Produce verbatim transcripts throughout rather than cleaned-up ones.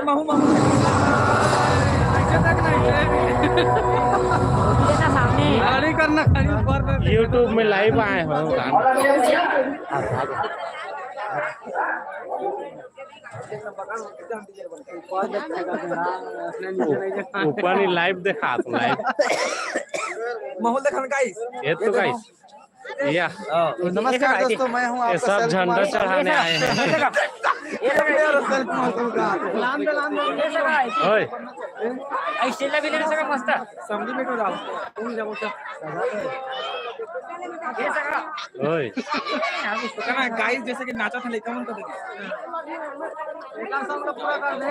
महू, महू। ऐसे तक नहीं है। ये ना सामने। खड़ी करना, खड़ी ऊपर कर। YouTube में live आए हो। ऊपर नहीं, live देखा तो live। माहौल देखा ना, guys। ये तो देखो। Guys। या। हाँ। नमस्कार दोस्तों, मैं हूँ ये आपका सब सेल्फ झंडा कुमार। चढ़ाने आए हैं। ओए। ऐसे लगे जैसे का मस्त। समझी में क्यों जाओ? तुम जाओ क्या? ये सका। ओए। तो क्या ना, guys, जैसे कि नाचा था, लेकिन उनको देखो। एक आसन तो पूरा कर दे।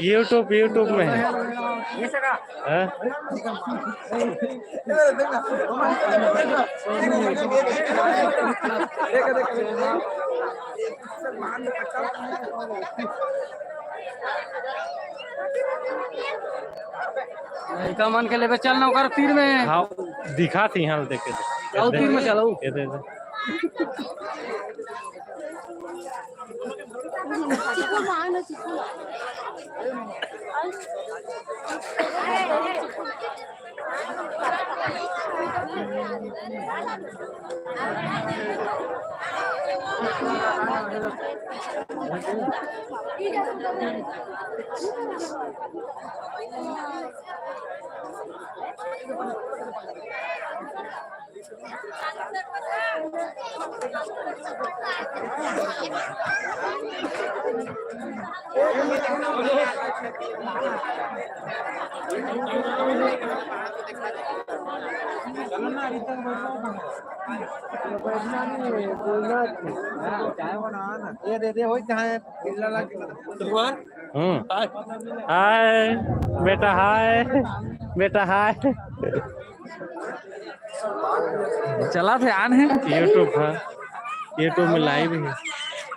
YouTube, YouTube में है। ये सका। हैं? लड़का मन के लेबे चल ना ओकर तीर में। हाँ, दिखा थी यहाँ देख के। चलो तीर में चलो। ये दे दे। ये दे दे, वही जहाँ है, बिल्ला लग गया। हम्म। हाय। हाय, बेटा, हाय। बेटा, हाय। चला थे, आन है। YouTube, हाँ, YouTube में live है।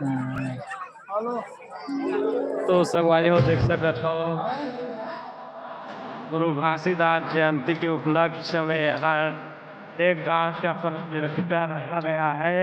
हम्म। तो संगवारी हो, देख सकत हो, गुरु घासीदास जयंती के उपलक्ष्य में हर एक गांव का प्रतियोगिता रखा गया है।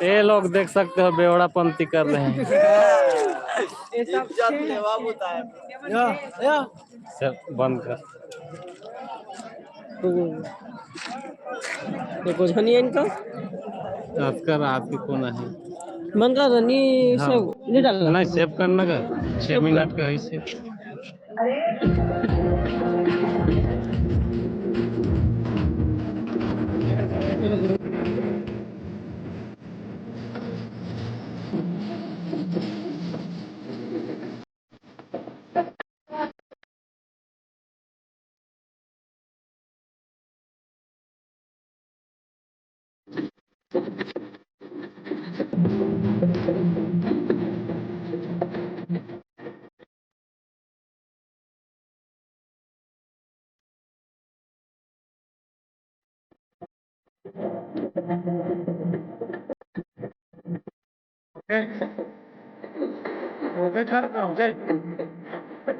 ये लोग देख सकते हो, बेवड़ापंती कर रहे हैं। इज्जत लेवा बुता है। या, या। चल, बंद कर। तो, तो कुछ नहीं है इनका। आज का रात के कोना है। बंद कर दो, नहीं, हाँ। सब नहीं डालना। नहीं, सेव करना का, छः मिनट का है सेव। OK। OK, OK।